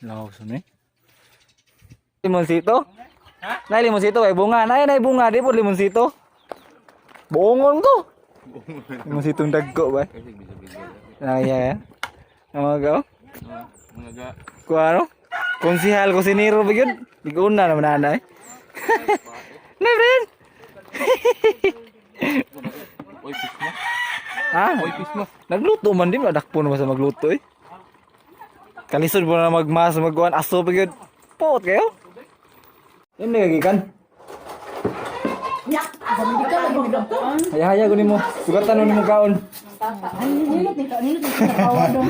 Laos ni. Limonsito? Ha? Nay limonsito ay bunga. Nay nay bunga di po limonsito. Buongon ko. Limonsitong dagko ba? Ay ay. Ang mga gaw? Mga ga. Kuha no? Konsihal kusinero ba yun? Iguna naman nanay. Nay, friend! Oy, pismo. Ha? Oy, pismo. Nagluto man din, madakpo naman sa magluto eh. Kalisod mo na magmas, magkuhan, aso pa yun. Pot kayo. Yun na gikan. Haya-haya ko nimo. Sugatan mo nimo kaon. Nindot ni kawa dong.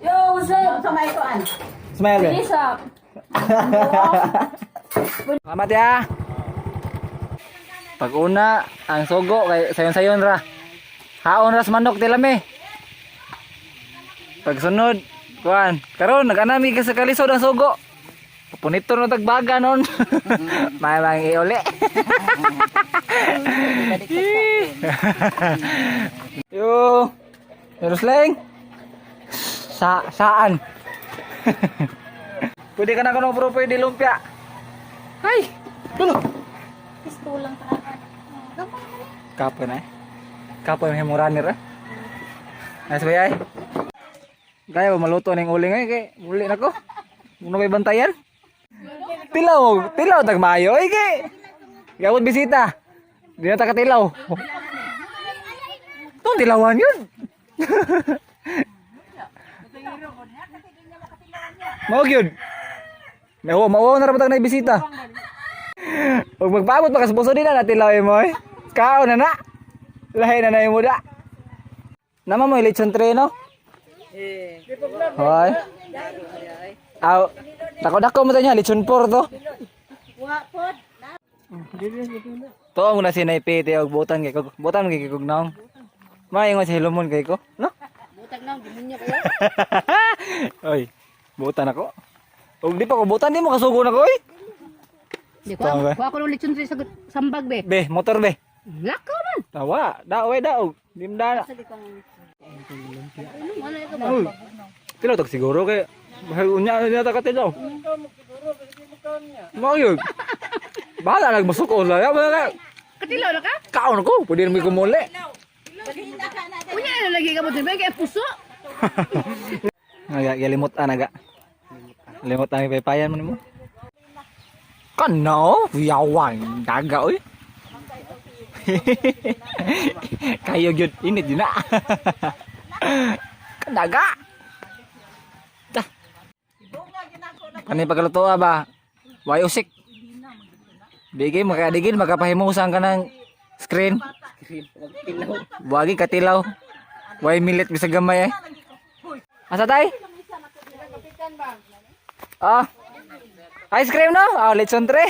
Yo, what's up? Sa may kuan. Smile eh. What's up? Salamat ya. Pag una, ang sogo kay sayon-sayon ra. Haon ras manok tilami. Pag sunod, kuan, karon nag-anami ka sa kalisod ang sogo. Punito na tagbaga nun. May mang iuli. Yo. Meron. Sa saan? Pwede ka na kuno bro, pwede lumpia. Ay! Dulo! Pistolang ka. Kapoy na eh. Kapoy may hemorunner eh. Nice ba ay? Kaya ba maluto na yung uling eh? Kay, uli na ko. Muna kay bantayan. Tilaw, tilaw tagmayo eh kay. Gawod bisita. Di na ta katilaw. Itong tilawan yun. Mao gyud. May mao na ra ba tag bisita. Ug magpaabot pa kas puso din na natilaw mo eh. Kaon na na. Lahi na na imo da. Nama mo lechon tray no? Hoy. Aw, dako dako mo niya lechon 4 to. To mo na sinay pete og butan kay ko. Butan kay kog naong. Maingon si Hilomon kay ko, no? Butag na, demonyo kayo. Oy, butan ako. Og di pa ko butan di mo kasugo na ko oy. Di ko, Tama ba? kuha ko ng lechon sa sambag be. Be, motor be. Lakaw man. Tawa, daw daw. Di mo dana. Ano ito ba? Uy. Tilaw tag siguro kay bahal unya na ta katilaw. Mao yun. Bahala nagmusuko la. Ya ba Katilaw na ka? kaon ko, pwede naman kumuli. Unya na lagi ka mo din kay puso. Naga galimot naga. Limot ang paypayan mo nimo. Kano, yawan daga oy. Kayo gyud init yun na. Kadaga. Ta. Kani pagluto ba? Way usik. Bigay makadigil makapahimusan ka ng screen. Wagi katilaw. Way milit bisag gamay eh. Asa tay? Ah. Ice cream no? Ah, lechon tre.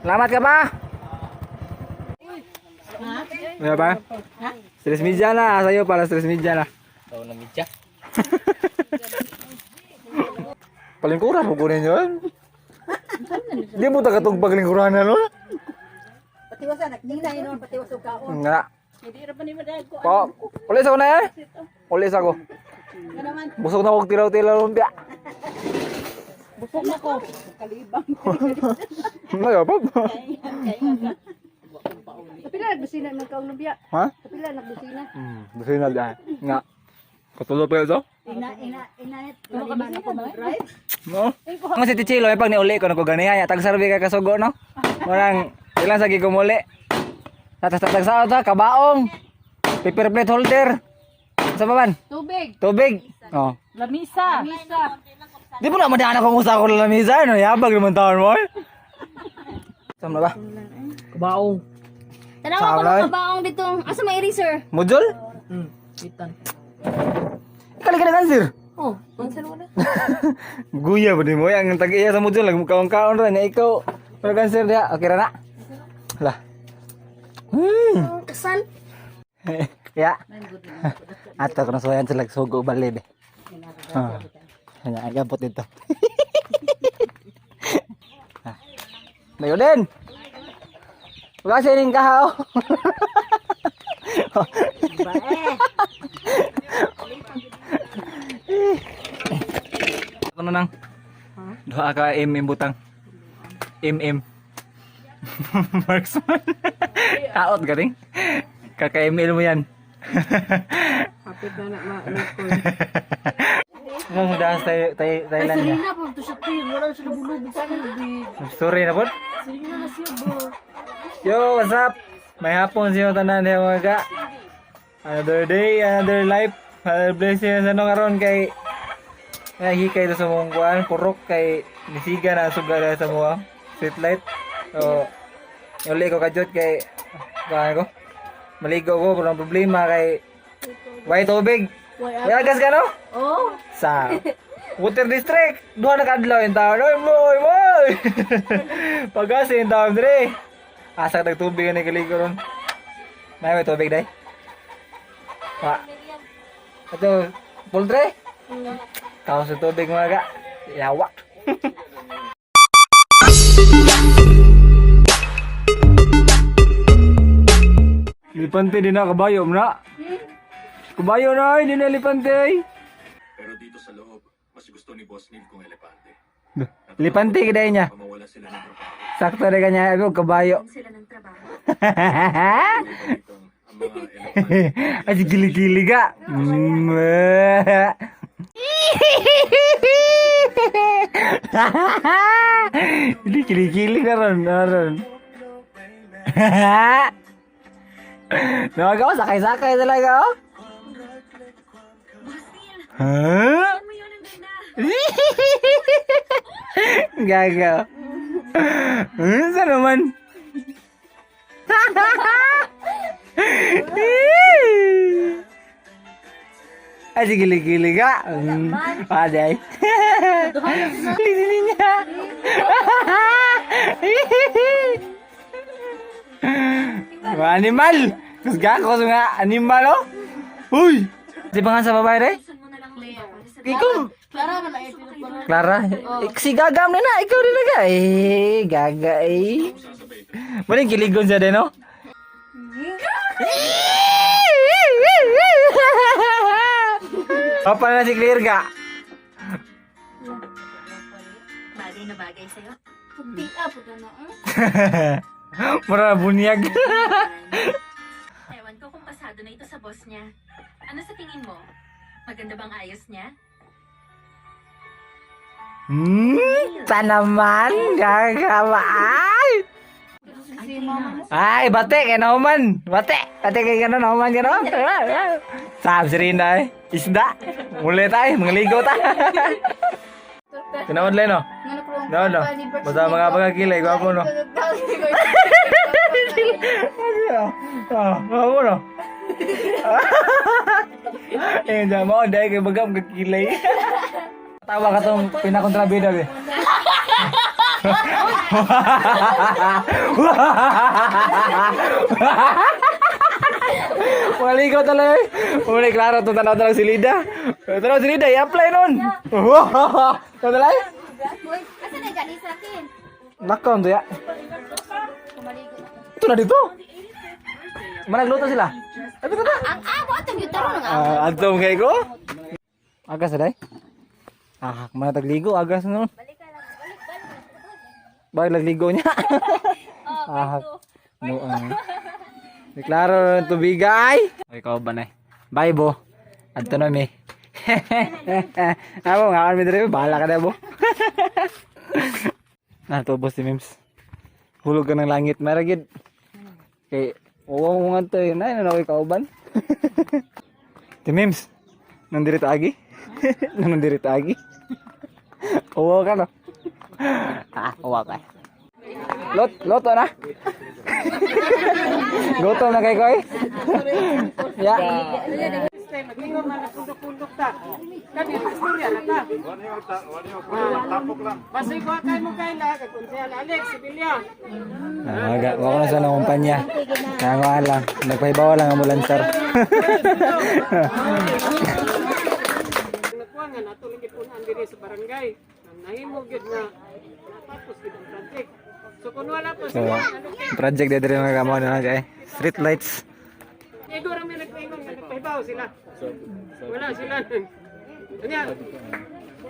Salamat ka pa. Wala pa? Stress media na. Sa'yo para stress media na. Tao na media. Palingkuran ko kunin yun. Di mo tagatong paglingkuran na nun. Patiwasan nagtingnan yun patiwas og kaon. Nga. Po, ulis ako na yan. Ulis ako. Busog na ako tilaw-tilaw lumpia. Busog na ko. Kalibang. Ay, pa. Kapila nagbusina man kaong lumpia. Ha? Kapila nagbusina. Busina dyan. Nga. Katulo pa ito? Ina ina ina ina na ko mag-drive. No? Ang si Tichilo, ay pag niuli ko nagkuganihan, ya, tagsarbi kay kasugo, no? Murang, ilan sa gikumuli. Tatas tatag sa ta, kabaong. Paper plate holder. Sa baban? Tubig. Tubig. Oh. Lamisa. Lamisa. Di mo na madaan ako kung sa ako na lamisa, no? Yabag naman taon mo. Eh. Saan na ba? Kabaong. Tanawa ko Sawlay. ng kabaong dito. Asa may eraser? Mujol? Itan. Ikaw ka na cancer. Oh, unsa mo na? Guya ba di mo? Ang tag-iya sa mujol, nagmukaon-kaon ra niya. Ikaw, wala cancer diya. Okay ra na? Hala. Kasal. Ya. Ato ko nasuwayan sila sugo bali be. Ah. Hanya agabot dito. Ah. Layo din. Wala siya ning kahaw. Ano nang? Duha ka M butang. MM. Marksman. Taot galing. Kaka-ML mo yan. Kapit na na ma. Ano sa tayo tayo Thailand niya? Sarina po to siya team. Wala siya nabulog sa tubig. Story na po. Sarina na siya bro. Yo, what's up? May hapon siyo tanan diha mga ka. Another day, another life, another blessing sa no karon kay nahikay to sa mong kuan, purok kay nisiga na suga na sa mga street light. So, uli ko kadyot kay kuan ko. Maligo ko, pero ang problema kay way tubig. Way agas ka no? Oh. Sa Water District. Duha na kadlaw yung taon. Oy, boy, boy. Pagasi yung taon dire. Asa ka tubig ni kaligo ron. May tubig day. Pa. Ato, poultry. Kaon sa tubig mga ka. Yawa. Lipante din na kabayo na. Kabayo na ay, di na lipante ay. Pero dito sa loob, mas gusto ni Boss Neil kung elepante. Lipante ka dahil niya. Mawala sila ng trabaho. Sakto na kanya, ako kabayo. May balitang ang mga elepante Ay, gili-gili ka. Hindi, gili-gili ka ron. Ano ron? Nagawa, sakay-sakay talaga, oh. Huh? Gago. Saan naman? Ay, sige, gili ka. Aday. Lili niya. Mga animal. Kusga ko nga animal oh. Uy. Di ba nga sa babae re? Ikaw. Clara man ay ito. Clara, eh, si Gagam na na, ikaw rin na eh, Gaga eh. Maling kiligon siya din, no? Papa na si Claire ga. Bagay na bagay sa'yo. Puti ah po na. Mura bunyag. Ewan ko kung pasado na ito sa boss niya. Ano sa tingin mo? Maganda bang ayos niya? Ta naman, gaga ba? Ay! Ay, bate kay naman. Bate, bate kay gano'n naman gano'n. Sabi si Rina eh. Isda. Muli tayo, mangligo ta. Tinaon lang no? No. Basta mga pagkakilay, gwapo no. Ah, gwapo no. Eh, dyan mo, dahil kay bagam kakilay. Tawa ka tong pinakontrabida be. Maligo talaga eh. Uli, klaro, itong tanaw talaga si Lida. Tanaw si Lida, i-apply nun. Tanaw talaga. Asa na dyan sa akin? Nakaw, ya. Ito na dito. Managluto sila. Ay, ito na. Ang amo atong yutaro nga. Ah, adto kay ko. Agas na day. Ah, mana tagligo agas na nun. Balik nagligo niya. Ah, no. Ah. Deklaro ng tubigay. Ay, ikaw ba na? Bye, bo. Adto na mi. Amo nga mi dire, bahala ka na bo. Natubos si Mims. Hulog ka ng langit, maragid. Kay, uwang mo nga to eh. Nay, ano ako'y kauban? Ti Mims, nandiri ta agi? Nandiri ta agi? Uwaw ka no? Ah, uwaw ka. Loto na. Gutom na kay Koy. Ya. Naga, wako na sa nang kumpanya. Nangawa lang, nagpahibawa lang ang mulansar. Nakuha nga nato lang gid diri sa barangay. Nahimo gyud nga natapos gid ang project. So kung wala pa So, project dito rin mga kamo na kay street lights. Igo ra may nagpaingon nga nagpahibaw sila. Wala sila. Kanya,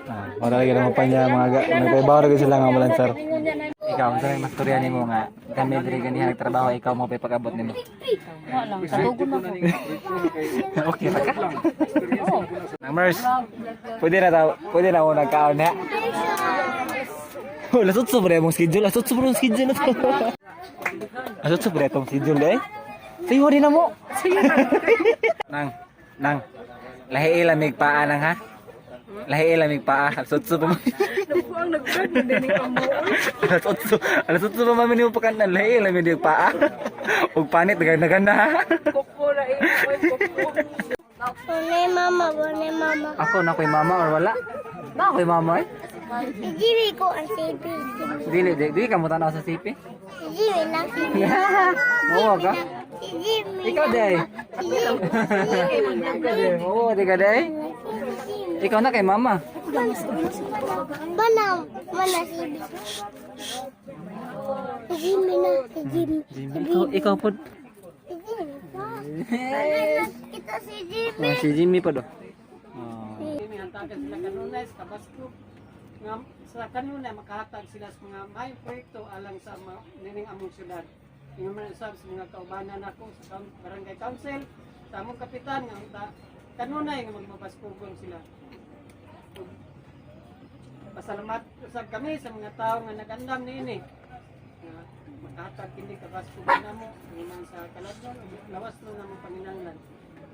Ah, wala lagi naman pa niya mga ga. Nagpaibaw ra gyud sila nga ambulansero. Ikaw, unsa may mastorya nimo nga kami diri ganiha nagtrabaho, ikaw mo pay pag-abot nimo? Wala lang, katugon na ko. Okay ra ka? Nang Mers, pwede na daw, pwede na ako nagkaon ha. Oh, lasot sobre mong schedule, lasot sobre mong schedule. Lasot sobre itong schedule eh. Sayo din na mo. Nang, nang, lahi lamig paa nang ha. Lahi lamig paa, lasot pa mo. Ang nag-vlog na din ang mo. Alas 8 pa mami nimo pakanan, lahi lamig yung paa. Ug panit naganagan na. Koko na eh. Koko. Bonay mama, bonay mama. Ako na ko'y mama or wala? Na ako'y mama eh. Jiwi ko ang CP. Dili, di, di ka mo tanaw sa CP. Jiwi lang si Oo ka? Si Jimmy. Ikaw, day. Si Jimmy. Ikaw day. Oo, di ka day. Ikaw na kay mama. Bana, mana si Jimmy na, si Jimmy. Jimmy, ikaw, ikaw po. Si Jimmy. Bana, kita si Jimmy. Oh, si Jimmy po do. Oh. Nihantagan sila kanunay sa Kabasko nga sa kanunay makahatag sila sa mga maayong proyekto alang sa mga nining among syudad. Ingon man usab sa mga kaubanan nako sa barangay council, sa among kapitan nga unta kanunay nga magmabaskugon sila. Ug pasalamat usab kami sa mga tawo nga nagandam niini nga makahatag kini kabaskugon namo ingon sa kaladlon ug lawas no namong panginahanglan.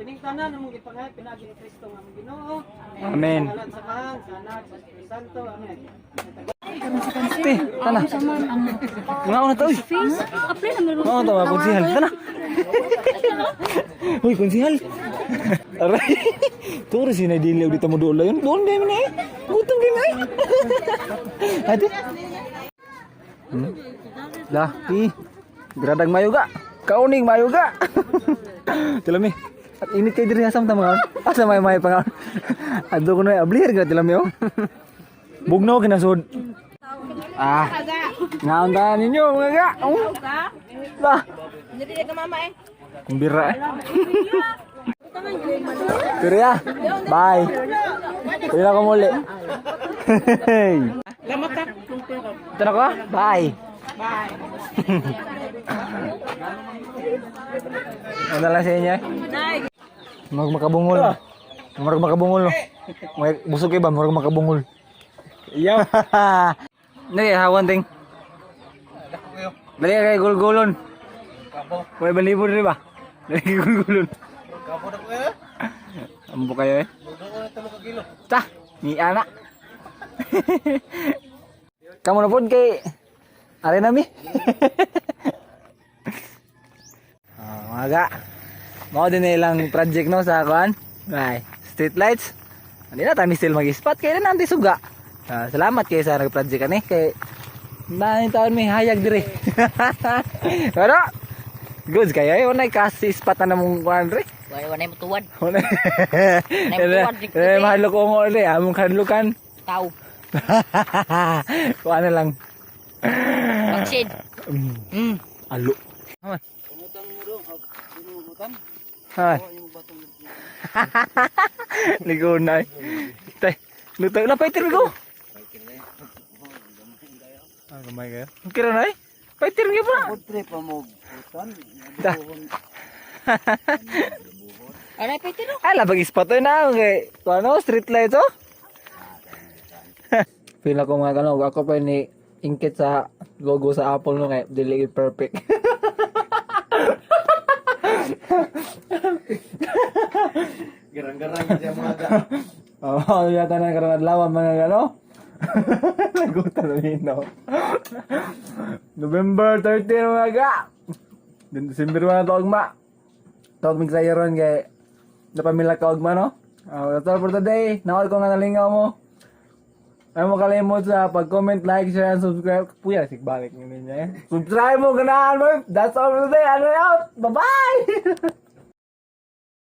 Kining tanan among gipangayo pinaagi ni Kristo nga among Ginoo. Amen. Sa ngalan sa Amahan, sa Anak, sa Espiritu Santo. Amen. Te, tana. Mga una to, uy. Apply na meron. Mga una to, mga konsihal. Tana. Uy, konsihal. Aray. Turo si Nadine dito mo doon yun. Doon din na eh. Gutom din na eh. Ate. Lah, ti. Gradag mayo ga. Kauning mayo ga. Tilami. At init kay diri asam ta mga. Asa may may pangaon. Adto ko na ablir ka tilami oh. Bugnaw kinasud. Ah. Ngaon ta ninyo mga ga. Oh. Lah. Hindi ka mama eh. Kumbira eh. Pero ya, bye. Pwede na ako muli. Ito na ko? Bye. Bye. Ano lang sa inyo? Murag makabungol. Murag makabungol. No. May busog kayo ba? Murag makabungol. Iya. Nari, hawan ting. Dali kay gulgulon. May balibo rin ba? Dali kay gulgulon. Ambo kayo eh. Ta, ni ana. Kamu na pod kay Are nami. Ah, mga ga. Mao din na ilang project no sa kuan. Ay, street lights. Hindi na tayo still mag-spot kay na nanti suga. Ah, salamat kay sa nag-project ani kay na taon may hayag dire. Pero goods kayo eh, unay kasi spot na namong kuan re. Wala wala mo tuwad. Unay. Eh, mahalo ko ngo re, among kadlukan. Tao. Kuan na lang. Vaccine. Alo. Haman. Haman. Ligo na eh. Tay, luto na fighter ko. Ah, gamay kayo. Okay ra na eh. Fighter nga pa. Trip mo. Ta. Aray pa ito. Ay, labag spot na kay ano, street light oh. Feel ako mga kano, ako pa ni ingkit sa logo sa Apple no kay dili perfect. Garang-garang siya mga ga. Oo, oh, yata na karon adlaw mga gano. Nagutan na no. November 13 mga ga. Din December mga to ugma. Tawag mig sayo ron kay napamila ka ugma no. That's all for today. Nawal ko nga nalingaw mo. Ay mo kalimot sa pag-comment, like, share, and subscribe. Puya, sigbalik ninyo eh. Subscribe mo, ganahan mo. That's all for today. I'm out. Bye-bye!